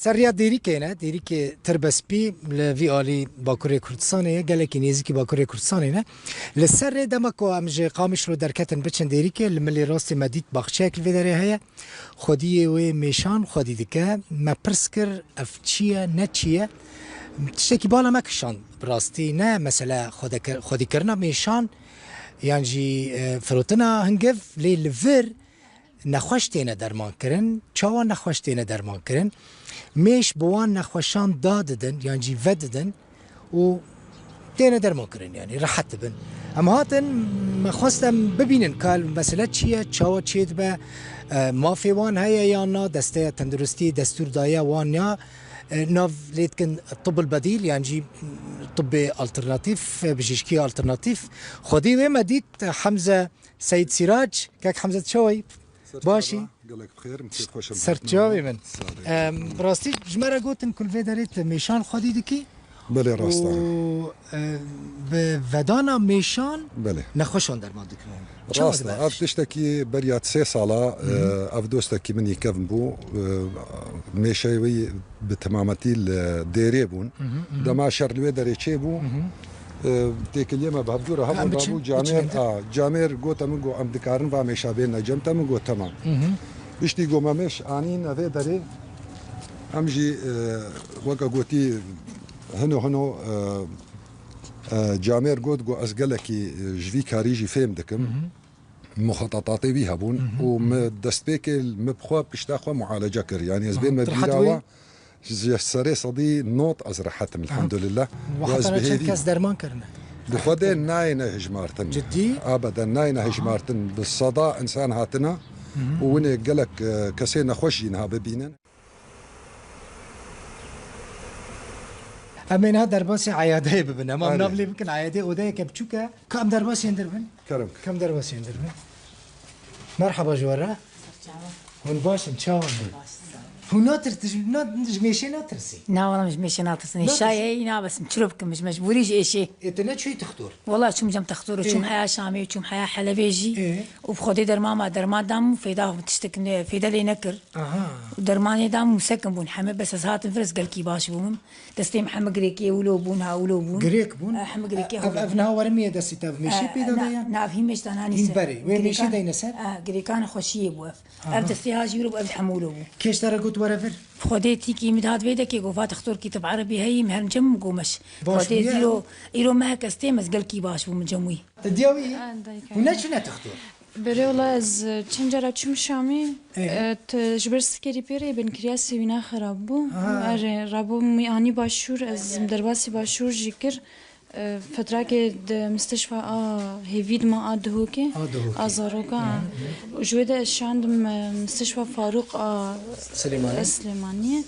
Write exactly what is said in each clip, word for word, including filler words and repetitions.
Ser riya Dêrikê ne, Dêrikê Tirbespî li vî alî Bakurê Kurdistanê ye, gelekî nêzîkî Bakurê Kurdistanê ne. Li ser rê dema ku em ji Qamişlo derketin biçin Dêrikê, li milê rastê me dît baxçeyek li vê derê heye. Xwediyê wê mêşan xwedî dike. Me pirs kir, ev çi ye, ne çi ye? Tiştekî bala me kişand bi rastî, ne mesele xwedekir-, xwedîkirina mêşan yan jî, e, firotina hingiv, lê li vir nexweş têne dermankirin. Çawa nexweş têne dermankirin? Mêş bi wan nexweşan dadidin yan jî vedidin û têne dermankirin, yanî rehet dibin. Em hatin, me xwest em bibînin ka mesele çi ye, çawa çêdibe, e, mafê wan heye yan na, desteya tenduristî destûr daye wan ya, e, nav lê dikin tibbil bedîl yan jî tibbê alternatîf, e, bijîşkî alternatîf. Xwedî wê me dît, e, Hemze Seyîd Sîrac, kek Hemze, çawa yî? Baş î? Gelek bi xêr, em kêfxweş in. Ser çavê min. Sağ ol. Em, bi rastî ji me re gotin ku li vê derê tu mêşan xwedî dikî. Belê, rast e. Û, e, bi vedana mêşan Belê. nexweşan derman dikin. Çawa Rast e. dibe? Ev tiştekî beriya sê sala, Hı hı. e, ev dostekî min yê kevn bû. E, mêşeyê wî bi temametî li Dêrê bûn. Hı hı, hı hı. Dema şer li wê derê çêbû, Hı hı. e, têkiliyê me bi hevdû re Em hebûn, biçin, rabû biçin camêr, hindir. a, camêr gote min, got, "Em dikarin va mêşa bêne cem te?" Min got, "Temam." Hı hı. Piştî ku me mêş anîn evê derê, em jî, e, weke gotî hino hino, e, e, camêr got, got, "Ez gelekî, e, ji vî karî jî fêm dikim." Hı hı. Muxetetatê wî hebûn Hı hı. û min destpêkê min bi xwe pişta xwe mualece kir. Yanî ez Aha, bênme tu rehet bîra bûyî? wa, ji serê sedî nod ez rehet im, Aha. elhamdulillah. Û Û ez heta bi çend hêvî kes derman kirine? Bi Xwedê nayêne hijmartin. Cidî? Abeden nayêne Aha. hijmartin. Bi seda insan hatine Hı hı. û winê gelek, e, kesê nexweş jî niha bibînin. Em ê niha derbasî eyadeyê bibin. Em, em Erê. nav lê bikin, eyadê odeyeke biçûk e. Ka em derbasî yên dir bin? Kerem. Ka em derbasî yên dir bin? Merhaba ji we re. Hûn baş in, çawa ne? Hûn natir-, ji, na-, ji mêşê natirsî? Na, wala, ji mêşê natirsin. Natirsin. Şayê, na, bes çilo bikim, ji mecbûrî ji êşê. Ê, tu neçûyî textor? Wala çûm cem textor, Ê. çûm heya Şamê, çûm heya Helebê jî. Ê. Û bi Xwedê derman ma, derman dam û feyda tiştek ne, feyda lê nekir. Aha. Û dermanê dam û sekin bûn heme, bes ez hatim vir, ez gelkî baş bûm. Destê min hemû girêkê wilo bûn, ha wilo bûn. Girêk bûn? Eh, hemû girêkê Ev, hûn. ev niha werimiye destî te, ev mêşî Eh, pêda na, de ya? na, ev hîn mêş dana nî Hîn ser. berê. Wê mêşî Girêkan-, deyne ser? eh, girêkan xweşiyê bû ev. Aha. Ev destê ha jî wilo bû, ev hemû wilo bû. Kêş te re got were vir? Xwedê tîkî min dihat vê dekê, got, "Va textorkî tu bi erebî heyî, min herim cem û gomeş." Baş Xwedê bûye? zîro, îro mehek ez têm, ez gelkî baş bûm, min cem wî. Diya wî? Ah, dayika. Hûn neçûne textor? Berê wala ez, e, çend cara çûm Şamê, Ê. e, te ji ber sikerî pê re bin kiriya sêwîna xerab bû. Aha. Erê, rabûm wî anî başûr, ez derbasî başûr jî kir. E, fetrakê di misteşfa a hêvî dima a Duhokê, A Duhokê. a zaroka. Hı hı. Û ji wê de ez şandim, e, misteşfa Farûq a Silêmaniyê. Silêmaniyê.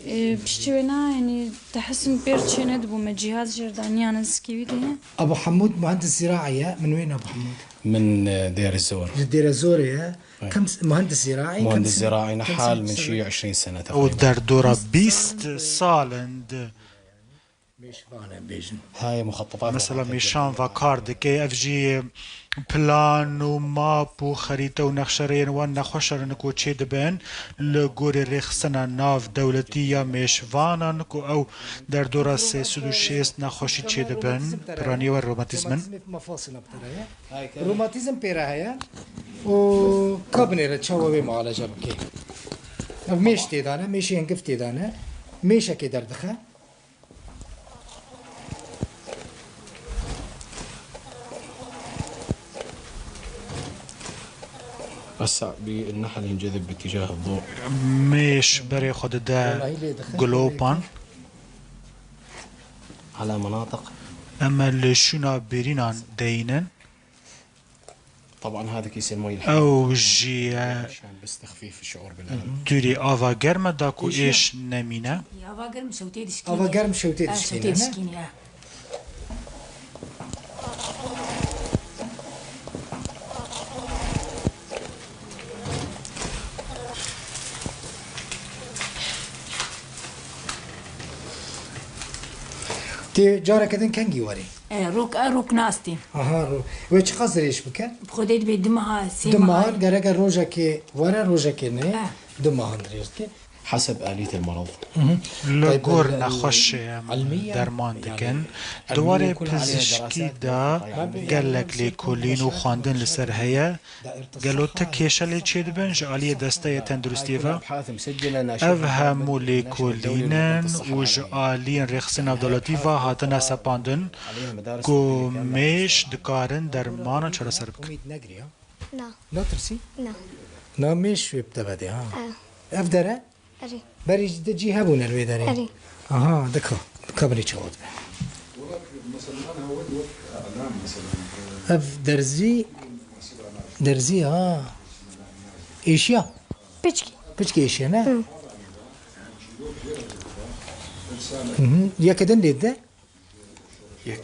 E, piştî wê na, yanî, tehesin pêr çê nedibû me, cîhaz jêr daniyan ez sikê wî de ye. Abu Hemûd muhendis ziraî ye, min wê ne Abu Hemûd. من، آه، دير الزور. Ji Dêrezorê ye. Evet. Kim s-, muhendis ziraî, Muhendis kim s-, ziraî, kim nihal sin-, min sin-, şî ew îşrîn sene O taqrîben. derdora bîst sal in di Mêşvan e bêjin. Hay muxetetat Mesela ve mêşan va kar dike, ev jî plan û map û xerîte û nexşereyên wan nexweşan ku çê dibin, li gorî rêxistina nav dewletî ya mêşvanan ku ew derdora sê sed û şêst nexweşî çê dibin, piranî we romatîzm in. Romatîzm pê re heye û ka binêre çawa wê mualece bike. Ev mêş tê de ne, mêşê hingiv tê de ne, mêşekê derdixe. هسه بالنحل ينجذب باتجاه الضوء. Mêş berê xwe dide Wallahî lê dixe, gilopan. على مناطق. Em li şûna bêrînan deyînin. طبعا هذا كيس المي الحار. Ew jî ye عشان بس تخفيف الشعور بالألم. dûrî ava germ e da ku Êşiya. êş nemîne. Ava germ şewtê dişkîne. Ava germ şewtê Ha, dişkîne, şewtê ne? dişkîne, ha. Tê careke din kengî werê? E, rok, e, rok nastî. Aha, ro-, wê çiqas dirêj bike? Bi Xwedê dibê du meha, sê Du meha. mehan, gereke rojekê were, rojekê neyê. Eh. Du mehan dirêj dike. حسب آلية المرض. Li gor nexweşê em derman dikin. Di warê pizîşkî de gelek lêkolîn û xwendin li ser heye. Gelo ti kêşe lê çêdibin ji aliyê desteyê tenduristiyê ve? Ev hemû lêkolîn in û ji aliyên rêxistina navdewletî ve hatine sepandin ku mêş dikarin dermanan çareser bikin. Umîd negiriya. Na, Natirsî? na. Na mêş wê bi te vedê ha. Ah. Ev dere? Erê. Berî de cî hebûne li wê derê. Erê. Aha, dika. Dika binê çawa dibe. Ev derzî derzî ha. Êşiya. Piçkî. Piçkî êşiya ne? Hı hı. Yeke din lê de? Yek.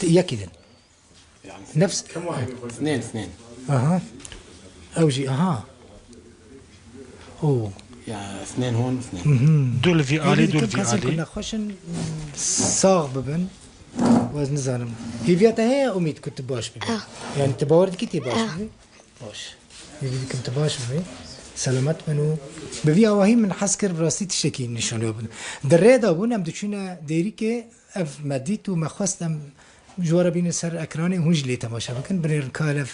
Yekî din. Yani Nefs. Eثنين اثنين. Aha. Ew jî aha. Oo. يعني اثنين هون اثنين. Du li vî alî, du li vî Kesên ku alî. nexweş in sax bibin. Ez nizanim. Hêviya te heye Umîd ku tu baş bibî? Ah. Yani tu bawer dikî tê baş Ah. bibî? Baş. Hêvî dikim tu baş bibî. Selamet bin û bi vî awahî min hez kir bi rastî tiştekî nîşanî bibin. Di rê de bûn em diçûne Dêrikê ev me dît û me xwest em ji we re bînin ser ekranê hûn jî lê temaşe bikin. Binêrin ka ev,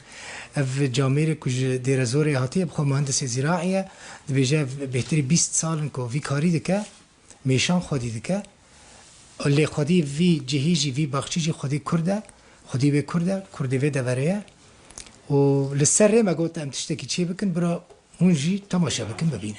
ev camêrê ku ji Dêrezorê hatiye bi xwe muhendisê zîraî ye. Dibêje ev bêhtirî bîst sal in ku vî karî dike. Mêşan xwedî dike. Lê xwedî vî cihî jî, vî baxçî jî xwedî kurd e. Xwedî wê kurd e, kurdê vê deverê ye. Û li ser rê me got em tiştekî çê bikin, bira hûn jî temaşe bikin, bibînin.